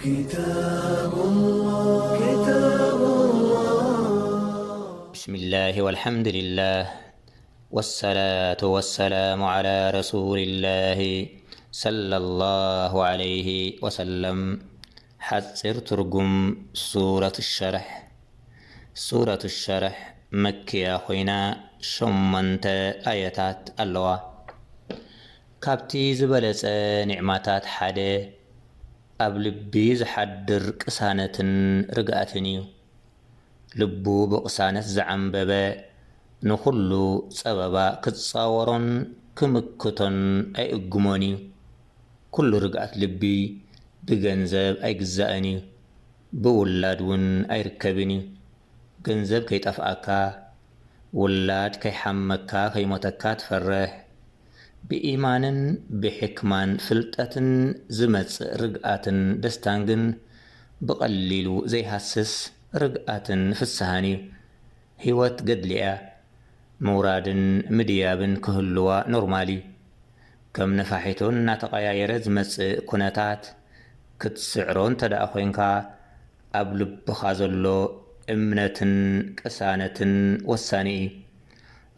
كتاب الله، كتاب الله. بسم الله والحمد لله، والصلاة والسلام على رسول الله صلى الله عليه وسلم. ሓፂር ትርጉም ሱረት ሸርሕ። ሱረት ሸርሕ መክያ ኮይና ሸሞንተ ኣየታት ኣለዋ። ካብቲ ዝበለጸ ኒዕማታት ሓደ ኣብ ልቢ ዝሓድር ቅሳነትን ርግኣትን እዩ። ልቡ ብቕሳነት ዝዓምበበ ንኹሉ ጸበባ ክጻወሮን ክምክቶን ኣይእግሞን እዩ። ኩሉ ርግኣት ልቢ ብገንዘብ ኣይግዛእን እዩ፣ ብውላድ እውን ኣይርከብን እዩ። ገንዘብ ከይጠፍኣካ፣ ውላድ ከይሓመካ ከይሞተካ ትፈርሕ። ብኢማንን ብሕክማን ፍልጠትን ዝመጽእ ርግኣትን ደስታን ግን ብቐሊሉ ዘይሃስስ ርግኣትን ፍስሃን እዩ። ህይወት ገድሊ እያ። ምውራድን ምድያብን ክህልዋ ኖርማል እዩ። ከም ነፋሒቶ እናተቐያየረ ዝመጽእ ኩነታት ክትስዕሮ እንተ ደኣ ኮይንካ፣ ኣብ ልብኻ ዘሎ እምነትን ቅሳነትን ወሳኒ እዩ።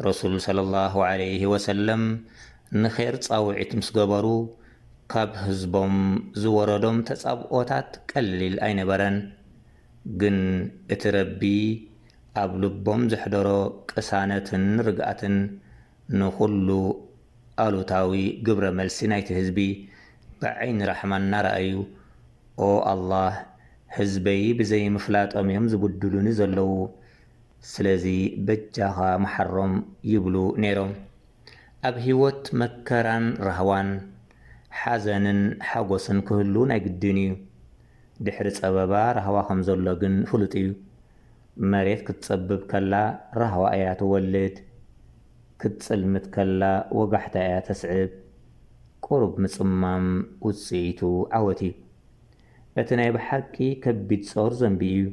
ረሱል ሰለላሁ ዐለይሂ ወሰለም ንኼር ጻውዒት ምስ ገበሩ፣ ካብ ህዝቦም ዝወረዶም ተጻብኦታት ቀሊል ኣይነበረን። ግን እቲ ረቢ ኣብ ልቦም ዘሕደሮ ቅሳነትን ርግኣትን ንኹሉ ኣሉታዊ ግብረ መልሲ ናይቲ ህዝቢ ብዓይኒ ራሕማ እናረኣዩ፣ "ኦ ኣላህ፣ ህዝበይ ብዘይምፍላጦም እዮም ዝብድሉኒ ዘለዉ፣ ስለዚ በጃኻ መሓሮም" ይብሉ ነይሮም። ኣብ ህይወት መከራን ራህዋን፣ ሓዘንን ሓጎስን ክህሉ ናይ ግድን እዩ። ድሕሪ ጸበባ ራህዋ ከም ዘሎ ግን ፍሉጥ እዩ። መሬት ክትጸብብ ከላ ራህዋ እያ ትወልድ። ክትጽልምት ከላ ወጋሕታ እያ ተስዕብ። ቁሩብ ምጽማም ውጽኢቱ ዓወት እዩ። እቲ ናይ ብሓቂ ከቢድ ጾር ዘንቢ እዩ።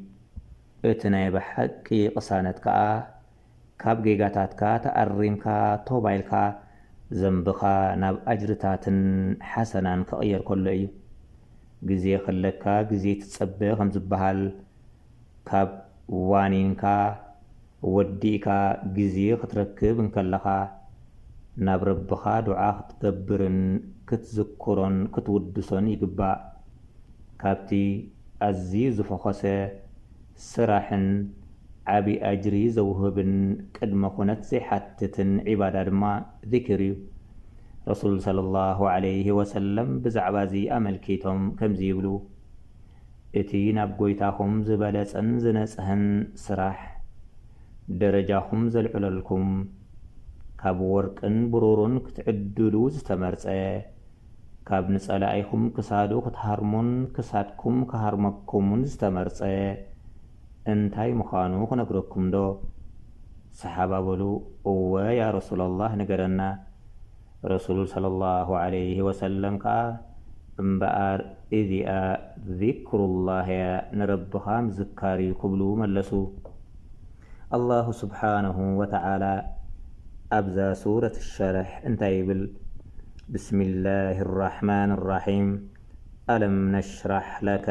እቲ ናይ ብሓቂ ቅሳነት ከኣ ካብ ጌጋታትካ ተኣሪምካ ቶባ ኢልካ ዘንብኻ ናብ ኣጅርታትን ሓሰናን ክቕየር ከሎ እዩ። ግዜ ከለካ ግዜ ትጸበ ከም ዝበሃል፣ ካብ ዋኒንካ ወዲእካ ግዜ ክትረክብ እንከለኻ፣ ናብ ረብኻ ዱዓ ክትገብርን ክትዝክሮን ክትውድሶን ይግባእ። ካብቲ ኣዝዩ ዝፈኾሰ ስራሕን ዓቢ ኣጅሪ ዘውህብን ቅድመ ኩነት ዘይሓትትን ዒባዳ ድማ ዚክር እዩ። ረሱል ሰለላሁ ዐለይሂ ወሰለም ብዛዕባ እዚ ኣመልኪቶም ከምዚ ይብሉ፣ እቲ ናብ ጐይታኹም ዝበለጸን ዝነጽሀን ስራሕ፣ ደረጃኹም ዘልዕለልኩም፣ ካብ ወርቅን ብሩርን ክትዕድሉ ዝተመርጸ፣ ካብ ንጸላኢኹም ክሳዱ ክትሃርሙን ክሳድኩም ክሃርመኩምን ዝተመርጸ እንታይ ምዃኑ ክነግረኩም ዶ? ሰሓባ በሉ፣ እወ ያ ረሱለላህ፣ ንገረና። ረሱል ሰለላሁ ዐለይሂ ወሰለም ከኣ፣ እምበኣር እዚኣ ዚክሩላህ እያ፣ ንረብኻ ምዝካር እዩ ክብሉ መለሱ። ኣላሁ ስብሓነሁ ወተዓላ ኣብዛ ሱረት ሸርሕ እንታይ ይብል? ብስሚላህ ራሕማን ራሒም። ኣለም ነሽራሕ ለከ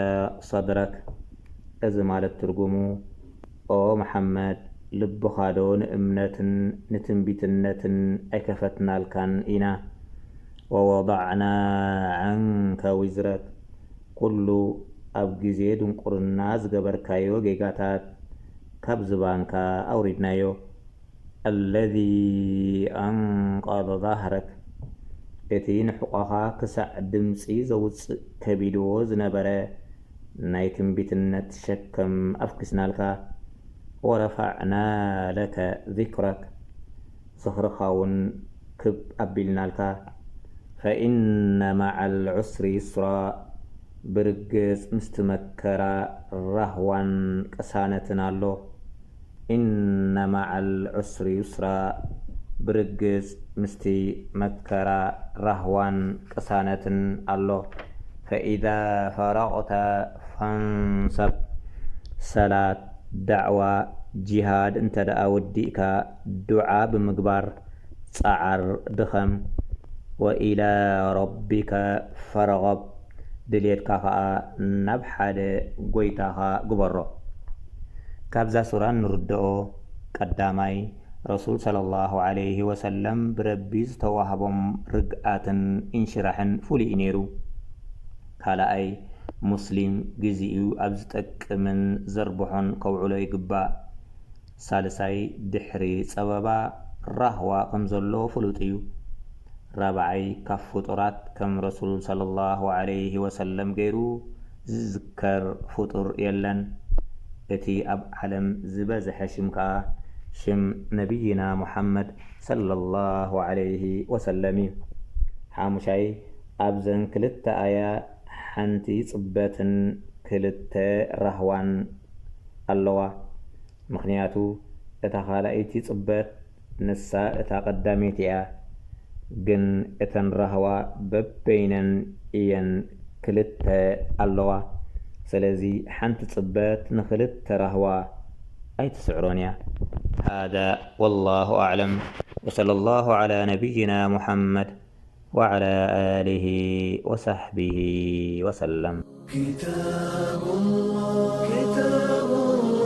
ሰድረክ። እዚ ማለት ትርጉሙ፣ ኦ መሓመድ፣ ልብኻዶ ንእምነትን ንትንቢትነትን ኣይከፈትናልካን ኢና? ወወضዕና ዐንከ ዊዝረክ። ኩሉ ኣብ ግዜ ድንቁርና ዝገበርካዮ ጌጋታት ካብ ዝባንካ ኣውሪድናዮ። ኣለዚ ኣንቀض ظهረክ። እቲ ንሕቖኻ ክሳዕ ድምጺ ዘውጽእ ከቢድዎ ዝነበረ ናይ ትንቢትነት ሸከም ኣፍኪስናልካ። ወረፋዕና ለከ ዚክረክ። ዝኽርኻ እውን ክብ ኣቢልናልካ። ፈኢነ መዓል ዑስሪ ዩስራ። ብርግጽ ምስቲ መከራ ራህዋን ቅሳነትን ኣሎ። ኢነ መዓል ዑስሪ ዩስራ። ብርግጽ ምስቲ መከራ ራህዋን ቅሳነትን ኣሎ። ፈኢዛ ፈረቕተ ፈንሰብ። ሰላት፣ ዳዕዋ፣ ጂሃድ እንተ ደኣ ወዲእካ፣ ዱዓ ብምግባር ጸዓር፣ ድኸም። ወኢላ ረቢከ ፈርገብ። ድልየትካ ኸኣ ናብ ሓደ ጎይታኻ ግበሮ። ካብዛ ሱራ እንርድኦ፣ ቀዳማይ፣ ረሱል ሰለላሁ ዐለይሂ ወሰለም ብረቢ ዝተዋህቦም ርግኣትን እንሽራሕን ፍሉይ እዩ ነይሩ። ካልኣይ፣ ሙስሊም ግዜኡ ኣብ ዝጠቅምን ዘርብሖን ከውዕሎ ይግባእ። ሳልሳይ፣ ድሕሪ ጸበባ ራህዋ ከም ዘሎ ፍሉጥ እዩ። ራብዓይ፣ ካብ ፍጡራት ከም ረሱል ሰለላሁ ዐለይሂ ወሰለም ገይሩ ዝዝከር ፍጡር የለን። እቲ ኣብ ዓለም ዝበዝሐ ሽም ከኣ ሽም ነቢይና ሙሓመድ ሰለላሁ ዐለይሂ ወሰለም እዩ። ሓሙሻይ፣ ኣብዘን ክልተ ኣያ ሓንቲ ጽበትን ክልተ ራህዋን ኣለዋ። ምኽንያቱ እታ ካልኣይቲ ጽበት ንሳ እታ ቀዳመይቲ እያ። ግን እተን ራህዋ በበይነን እየን ክልተ ኣለዋ። ስለዚ ሓንቲ ጽበት ንኽልተ ራህዋ ኣይትስዕሮን እያ። هذا والله أعلم، وصلى الله على نبينا محمد وعلى آله وصحبه وسلم. كتاب الله، كتاب الله.